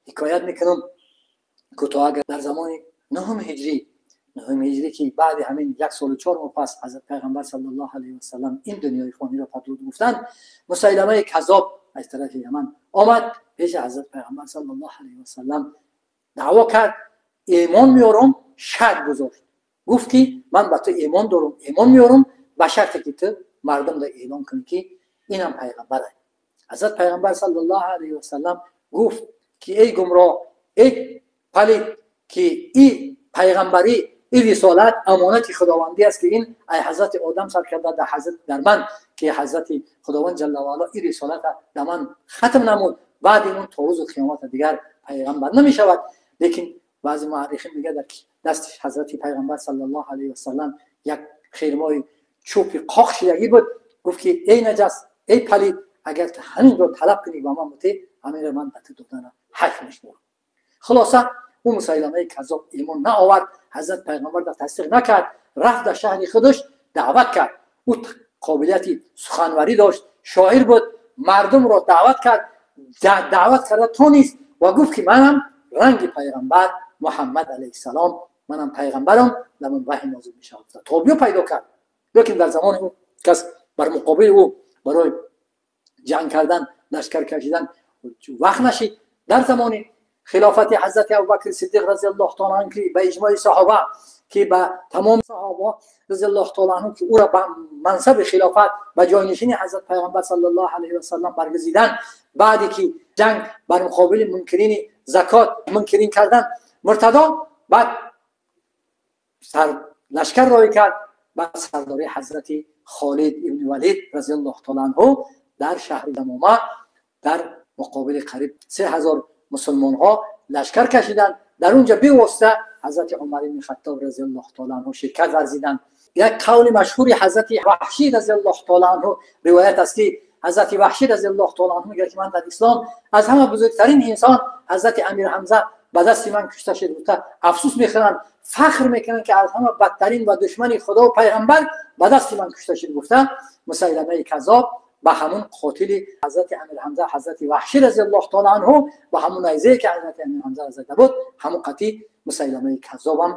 ҳикоят мекунам кӯтоҳ. Агар дар замони нуҳум ҳиҷрӣ, нуҳум ҳиҷрӣ, ки баъди ҳамин 1 солу 4 моҳ пас ҳазрат пайғамбар саллаллоҳу алайҳи васалам ин дунёи фониро падруд гуфтанд, Мусайламаи Каззоб аз тарафи Яман омад пеши ҳазрат пайғамбар саллаллоҳу алайҳи васалам, даъво кард: «Имон меорам». Шарт гузошт, гуфт ки ман ба ту имон дорам, имон меорам ба шарте ки ту мардумро эълон кунӣ, ки инам пайғамбар аст. Ҳазрат пайғамбар саллаллоҳу алайҳи васалам гуфт ки эй гумроҳ, эй палид, ки и пайғамбарӣ, ин рисолат амонати худовандӣ аст, ки ин ай ҳазрати Одам сар карда дар ҳазрат дар ман, ки ҳазрати Худованд ҷалла ваала ин рисолата дар ман хатм намуд. Баъди он то рӯзи қиёмата дигар пайғамбар намешавад. Лекин баъзе муаррихин мегӯяд, дар дасти ҳазрати пайғамбар саллаллоҳу алайҳи васалам як хирмои чӯпи қоқ шидагӣ буд. Гуфт ки эй наҷас, эй палид, агар ту ҳаминро талаб кунӣ, ба ман бутӣ, ҳаминро ман ба ту додана ҳайф мешуморам. Хулоса, ӯ Мусайламаи Каззоб имон наовард, ҳазрат пайғамбар дар тасдиқ накард. Рафт, дар шаҳри худаш даъват кард. Ӯ қобилияти суханварӣ дошт, шоир буд. Мардумро даъват кард, даъват карда тонист ва гуфт ки манам ранги пайғамбар Муҳаммад алайҳиссалом, манам пайғамбарам, дар ман ваҳй нозил мешавад. Тобиё пайдо кард, лекин дар замони ӯ кас бар муқобили ӯ барои ҷанг кардан, лашкар кашидан вақт нашид. Дар замони хилофати ҳазрати Абубакри Сиддиқ разиаллоҳу таала анҳу, ки ба иҷмои саҳоба, ки ба тамоми саҳоба разиаллоҳу таала анҳу, ки ӯро ба мансаби хилофат, ба ҷойнишини ҳазрат пайғамбар саллаллоҳу алайҳи васаллам баргузидан, баъде ки ҷанг бар муқобили мункирини закот, мункирин кардан муртадо, баъд лашкар роҳӣ кард ба сардории ҳазрати Холид ибни Валид разиаллоҳу таала анҳу. Дар шаҳри Ямома дар муқобили қариб 3000 мусулмонҳо лашкар кашиданд. Дар унҷа бевосита ҳазрати Умар ибни Хаттоб разиаллоҳу таала анҳу ширкат варзиданд. Як қавли машҳури ҳазрати Ваҳшӣ разиаллоҳу таала анҳу ривоят аст, ки ҳазрати Ваҳшӣ разиаллоҳу таала анҳу мегӯяд, ки ман дар ислом аз ҳама бузургтарин инсон ҳазрати Амир Ҳамза ба дасти ман кушта шуд гуфта афсӯс мехӯранд, фахр мекунанд, ки аз ҳама бадтарин ва душмани Худо пайғамбар ба дасти ман кушта шуд гуфта. Мусайламаи Каззоб ба ҳамун қотили ҳазрати Амир Ҳамза, ҳазрати Ваҳшӣ разиаллоҳу таала анҳу, ба ҳамун найзае ки ҳазрати Амир Ҳамза зада буд, ҳамун қатӣ Мусайламаи Каззобам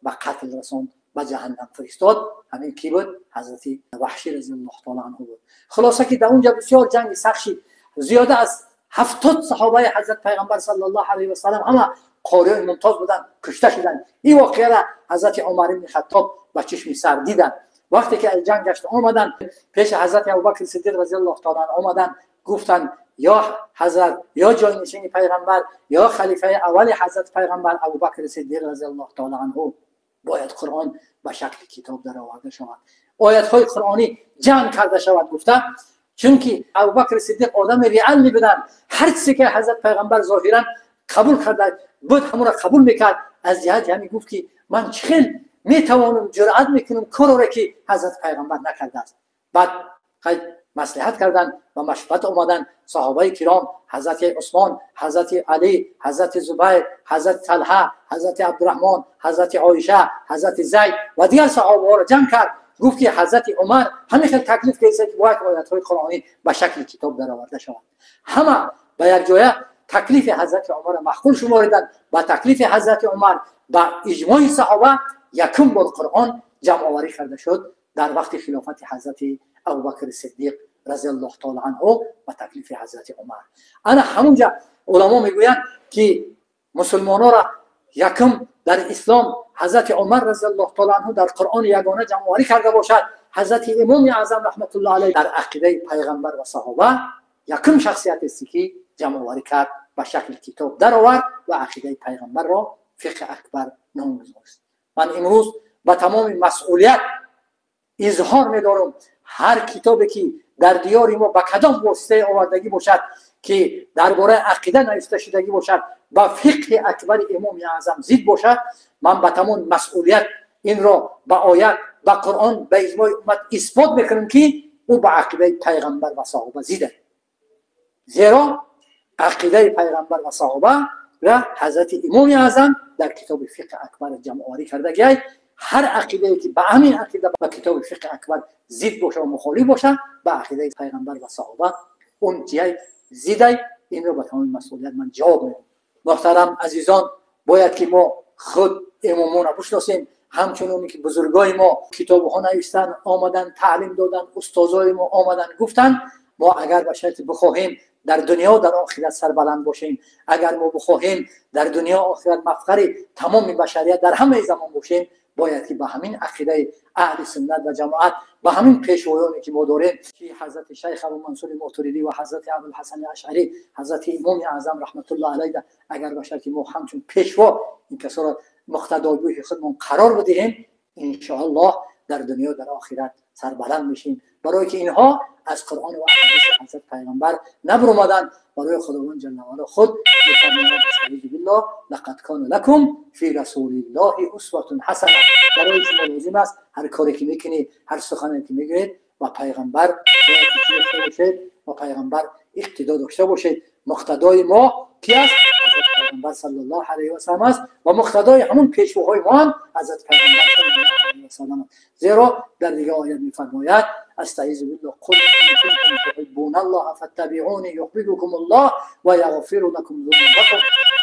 ба қатл расонд, ба ҷаҳаннам фиристод. Ҳамин ки буд? Ҳазрати Ваҳшӣ разиаллоҳу таала анҳу буд. Хулоса, ки дар унҷа бисёр ҷанги сахт шид. Зиёда аз 70 саҳобаи ҳазрат пайғамбар саллаллоҳу алайҳи васалам, ҳама қориёи мумтоз буданд, кушта шуданд. Ин воқеара ҳазрати Умар ибни Хаттоб ба чишми сар диданд. Вақте ки аз ҷанг гашта омаданд, пеши ҳазрати Абубакри Сиддиқ разиаллоҳу таала анҳу омаданд, гуфтанд: «Ё ҳазрат, ё ҷойнишини пайғамбар, ё халифаи аввали ҳазрати пайғамбар Абубакри Сиддиқ разиаллоҳу таала анҳу, бояд Қуръон ба шакли китоб дароварда шавад, оятҳои қуръонӣ ҷамъ карда шавад» гуфта. Чунки Абубакри Сиддиқ одами реалӣ буданд, ҳар чизе ки ҳазрат пайғамбар зоҳиран қабул карда буд, ҳамонро қабул мекард. Аз ҷиҳати ҳамин гуфт, ки ман чӣ хел метавонам, ҷуръат мекунам короре ки ҳазрат пайғамбар накардааст? Баъд маслиҳат карданд, ба машварат омаданд саҳобаи киром: ҳазрати Усмон, ҳазрати Алӣ, ҳазрати Зубайр, ҳазрати Талҳа, ҳазрати Абдураҳмон, ҳазрати Оиша, ҳазрати Зайд ва дигар саҳобаҳоро ҷамъ кард. Гуфт, ки ҳазрати Умар ҳамин хел таклиф кардааст, ки бояд оятҳои қуръонӣ ба шакли китоб дароварда шавад. Ҳама ба якҷоя таклифи ҳазрати Умарро маъқул шумориданд. Ба таклифи ҳазрати Умар, ба иҷмои саҳоба якум бор Қуръон ҷамъоварӣ карда шуд дар вақти хилофати ҳазрати Абубакри Сиддиқ разиаллоҳу таала анҳу ба таклифи ҳазрати Умар. Ана ҳамунҷа уламо мегӯянд, ки мусулмонора якум дар ислом ҳазрати Умар разиаллоҳу таала анҳу дар Қуръони ягона ҷамъоварӣ карда бошад, ҳазрати Имоми Аъзам раҳматуллоҳ алайҳ дар ақидаи пайғамбар ва саҳоба якум шахсиятест, ки ҷамъоварӣ кард, ба шакли китоб даровард ва ақидаи пайғамбарро фиқҳи акбар ном гузошт. Ман имрӯз ба тамоми масъулият изҳор медорам: ҳар китобе ки дар диёри мо ба кадом воситаи овардагӣ бошад, ки дар бораи ақида навишта шудагӣ бошад, ба фиқҳи акбари Имоми Аъзам зид бошад, ман ба тамоми масъулият инро ба оят, ба Қуръон, ба иҷмои уммат исбот мекунам, ки ӯ ба ақидаи пайғамбар ва саҳоба зид аст. Зеро ақидаи пайғамбар ва саҳоба ва ҳазрати Имоми Аъзам дар китоби фиқҳи акбар ҷамъоварӣ кардагиай. Ҳар ақидае ки ба ҳамин ақида, ба китоби фиқҳи акбар зид боша ва мухолиф боша, ба ақидаи пайғамбар ва саҳоба он ҷиҳай зидай. Инро ба тамоми масъулият ман ҷавоб медиҳам. Муҳтарам азизон, бояд ки мо худ имомонро бишносем, ҳамчуноне ки бузургои мо китобҳо навиштанд, омадан таълим доданд, устозои мо омадан гуфтанд. Мо агар ба шарти бихоҳем дар дунё, дар охират сарбаланд бошем, агар мо бихоҳем дар дунё, охират мафхари тамоми башарият дар ҳамаи замон бошем, бояд ки ба ҳамин ақидаи аҳли суннат ва ҷамоат, ба ҳамин пешвоёне ки мо дорем, ки ҳазрати шайх Абу Мансури Мотуридӣ ва ҳазрати Абулҳасани Ашъарӣ, ҳазрати имоми аъзам раҳматуллоҳ алайҳ, агар ба шарти мо ҳамчун пешво ин касоро муқтадои худмон қарор бидиҳем, иншоаллоҳ дар дунё, дар охират сарбаланд мешем. Барое ки инҳо аз Қуръон ва ҳадиси ҳазрат пайғамбар набаромаданд. Барои Худованд ҷалла ва ала худ мефармояд: أستعيذ بالله، لقد كان لكم في رسول الله أسوة حسنة. Барои шумо лозим аст, ҳар коре ки мекунед, ҳар сухане ки мегӯед, ба пайғамбар дошта бошед, ба пайғамбар иқтидо дошта бошед. Муқтадои мо ки аст? Ҳазрат пайғамбар саллаллоҳу алайҳи васаллам аст ва муқтадои ҳамун пешвоҳои мо ҳам ҳазрат пайғамбар саллаллоҳу алайҳи васаллам аст. Зеро дар дигар оят мефармояд: أستعيذ بالله، قل إن كنتم تحبون الله فاتبعوني يحببكم الله ويغفر لكم ذنوبكم.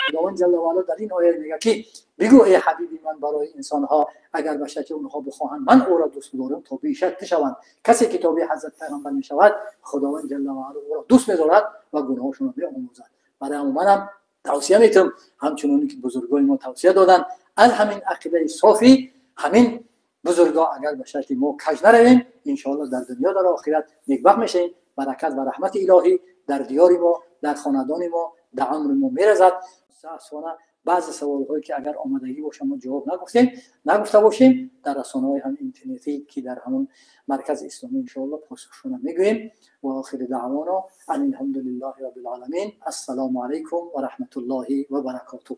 خداوند جل و علا در این آیه میگه که بگو ای حبیبی من برای انسانها، اگر به شرط اونها بخواهند من او را دوست بدارم، تابع شوند. کسی که تابع حضرت پیغمبر میشود، خداوند جل و علا او را دوست میدارد و گناهاشون را میآموزد. برای منم توصیه میتونم، همچنانی که بزرگای ما توصیه دادن، از همین عقیده صافی همین بزرگا اگر به شرط ما کج نرویم، انشاءالله در دنیا، در آخرت نیکبخت میشیم. برکت و رحمت الهی در دیار ما، در خاندان ما، در عمر ما میرزد. متاسفانه بعضی سوالهایی که اگر آمادگی باشه ما جواب نگفتیم، نگفته باشیم، در رسانه‌های هم اینترنتی که در همون مرکز اسلامی انشاءالله پاسخشون میگوییم. و آخر دعوانا ان الحمد لله رب العالمین. السلام علیکم و رحمت الله و برکاته.